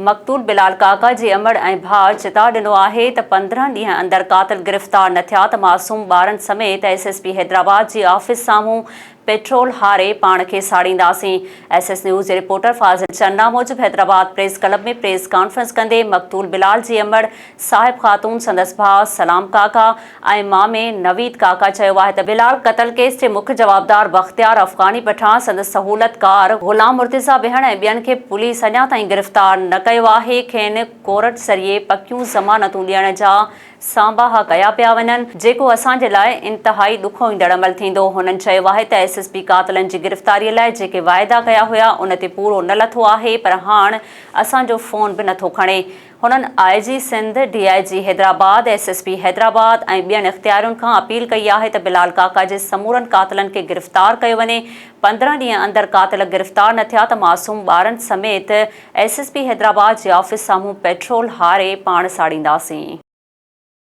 مقتول بلال ڪاڪا جي امڙ ۽ ڀاء چتاء ڏنو آهي ته 15 ڏينهن اندر قاتل گرفتار نه ٿيا ته معصوم ٻارن سميت ايس ايس پي حيدرآباد جي آفيس سامهون پيٽرول هاري پاڻ کي ساڙينداسين. ايس ايس نيوز جي رپورٽر فاضل چنا موجب Hyderabad press club ۾ press conference ڪندي مقتول بلال جي امڙ صاحب خاتون سندس ڀاء سلام ڪاڪا ۽ مامي نويد ڪاڪا چيو آهي ته بلال قتل ڪيس جي مک جوابدار بختيار افغاني پٺاڻ سندس سهولتڪار غلام مرتضيٰ بهڻ ۽ ٻين کي پوليس اڃا تائين گرفتار نه ڪيو آهي کين ڪورٽ ذريعي پڪيون ضمانتون ڏيڻ جا سانباها ڪيا پيا وڃن جيڪو اسان جي لاء انتهائي ڏکوئيندڙ عمل ٿيندو. هنن چيو آهي ته ايس ايس پي قاتلن جي گرفتاري لاء جيڪي واعدا ڪيا هيا ان تي پورو نه لٿو آهي پر هاڻ اسان جو فون به نٿو کڻي. هنن I G Sindh, D I G Hyderabad, S S P Hyderabad ۽ ٻين اختيارين کان اپيل ڪئي آهي ته بلال ڪاڪا جي سمورن قاتلن کي گرفتار ڪيو وڃي، 15 ڏينهن اندر قاتل گرفتار نه ٿيا ته معصوم ٻارن سميت ايس ايس پي حيدرآباد جي آفيس سامهون پيٽرول هاري پاڻ ساڙينداسين.